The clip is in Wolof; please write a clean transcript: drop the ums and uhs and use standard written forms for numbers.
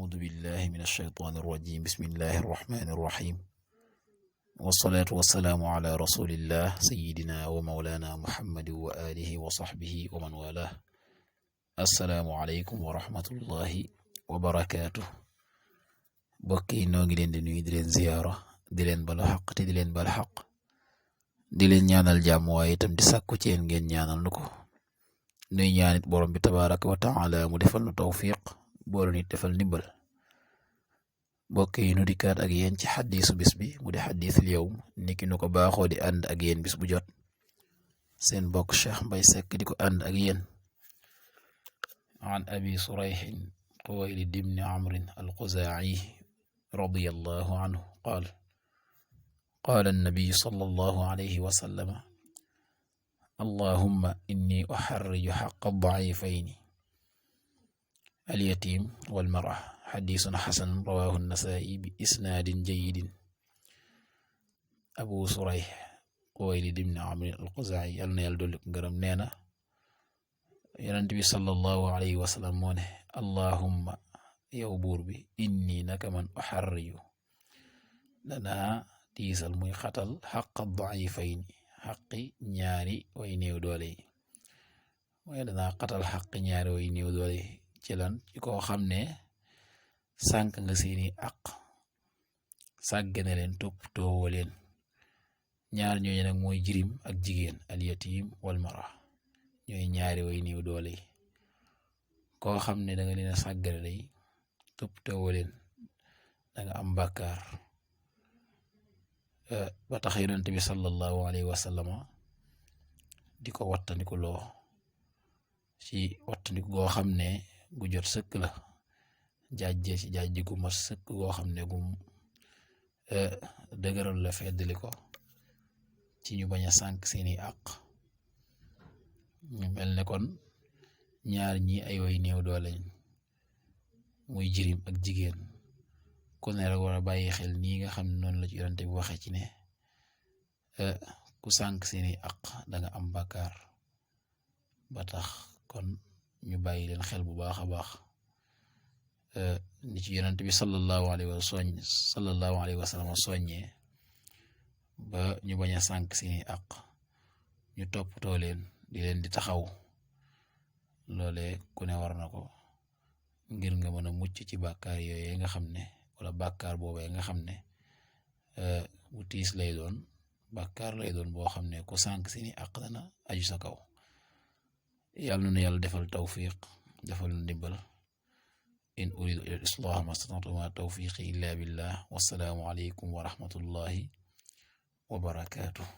أعوذ بالله من الشيطان الرجيم بسم الله الرحمن الرحيم والصلاة والسلام على رسول الله سيدنا ومولانا محمد وآله وصحبه ومن والاه السلام عليكم ورحمة الله وبركاته bokki noo ngi leen di nuyu di leen ziyaara di leen balu xaq te di leen bal xaq di leen ñaanal jàmm waaye itam di sàkku ci yéen ngeen ñaanal nu ko nuy ñaanit borom bi tabaraka wa taala mu defal nu tawfiq boolu nit defal ndimbal bokk yi nu dikkaat ak yéen ci xaddiisu bis bi mu di xaddiisul yawm niki nu ko baaxoo di ànd ak yéen bis bu jot seen bokk Cheikh Mbay Sekk di ko ànd ak yéen an abi surayhin Xuwaylid ibn Amrin al-Xuzaa'i radiyallahu anhu qaala an-nabiyyu sallallahu alayhi wa sallam allahumma inni uxarriju xaqa ad-daciifayni al-yatiim wal-mar'a xadiisun xasan rawaahu an-Nasaa'i bi isnaadin jayyidin abu surayh Xuwaylid ibn Amrin al-Xuzaa'i yal na yàlla dolli ko ngërëm nee na yonent bi sallallahu alayhi wa sallam moo ne allahumma yow buur bi inni naka man uxarriju danaa tiisal muy xatal xaqa daifayni xaqi ñaari way néew doole yi mooy danaa xatal xaqi ñaari way néew doole yi ci lan ci koo xam ne sànk nga seeni aq sàggane leen topp toowoo leen ñaar ñooñu nag mooy jirim ak jigéen al yatim wal mara ñooy ñaari way néew doole yi koo xam ne danga leen a sàggane day topp toowoo leen danga am bàkkaar ba tax yonent bi sallallahu alayhi wa sallama di ko wattandiku loo ci wattandiku goo xam ne gu jot sëkk la jaajjee ci jaajji gu mat sëkk goo xam ne gum dëgëral la feddali ko ci ñu bañ a sànk seeni àq ñu mel ne kon ñaar ñi ay way néew doole muy jirim ak jigéen ku ne rek war a bàyyi xel nii nga xam ne noonu la ci yonent bi waxee ci ne ku sànk seeni aq danga am bàkkaar ba tax kon ñu bàyyi leen xel bu baax a baax ni ci yonent bi sallallahu alayhi wa sallam soññee ba ñu bañ a sànk seeni aq ñu toppatoo leen di leen di taxaw loole ku ne war na ko ngir nga mën a mucc ci bàkkaar yooyu nga xam ne wala bàkkaar boobee nga xam ne bu tiis lay doon bàkkaar lay doon boo xam ne ku sànk seeni àq dana aju sa kaw yàlla na yàlla defal tawfiq defal ndimbal in uridu ila al-islaah ma stata'tu ma tawfiqi illa billah wassalaamu alaykum wa rahmatullahi wa barakatuh